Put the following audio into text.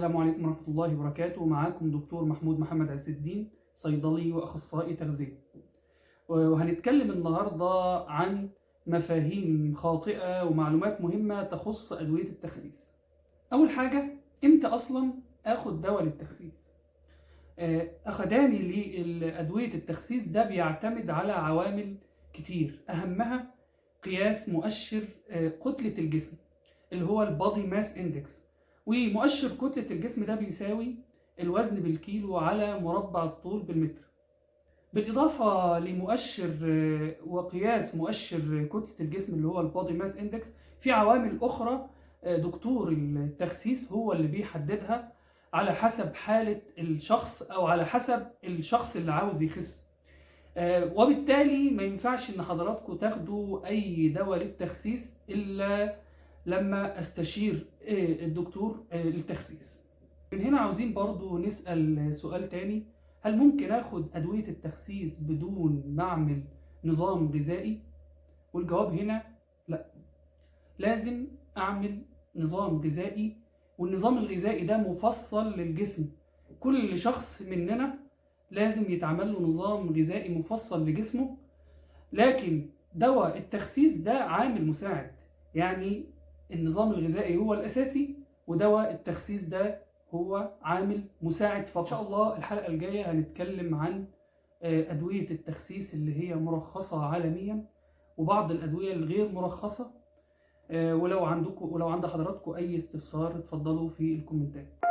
السلام عليكم ورحمة الله وبركاته. معاكم دكتور محمود محمد عز الدين، صيدلي وأخصائي تغذية، وهنتكلم النهاردة عن مفاهيم خاطئة ومعلومات مهمة تخص أدوية التخسيس. أول حاجة، إمتى أصلا آخد دواء للتخسيس؟ أخداني لأدوية التخسيس ده بيعتمد على عوامل كتير، أهمها قياس مؤشر كتلة الجسم اللي هو ال body mass index. ومؤشر كتلة الجسم ده بيساوي الوزن بالكيلو على مربع الطول بالمتر. بالإضافة لمؤشر وقياس مؤشر كتلة الجسم اللي هو ال body mass index، في عوامل أخرى دكتور التخسيس هو اللي بيحددها على حسب حالة الشخص أو على حسب الشخص اللي عاوز يخس. وبالتالي ما ينفعش إن حضراتكم تاخدوا أي دواء للتخسيس إلا لما استشير الدكتور للتخسيس. من هنا عاوزين برضو نسأل سؤال تاني: هل ممكن اخد أدوية التخسيس بدون ما اعمل نظام غذائي؟ والجواب هنا لا، لازم اعمل نظام غذائي، والنظام الغذائي ده مفصل للجسم. كل شخص مننا لازم يتعمل له نظام غذائي مفصل لجسمه، لكن دواء التخسيس ده عامل مساعد. يعني النظام الغذائي هو الأساسي، ودواء التخسيس ده هو عامل مساعد فقط. إن شاء الله الحلقة الجاية هنتكلم عن أدوية التخسيس اللي هي مرخصة عالميا وبعض الأدوية الغير مرخصة. ولو عند حضراتكم أي استفسار اتفضلوا في الكومنتات.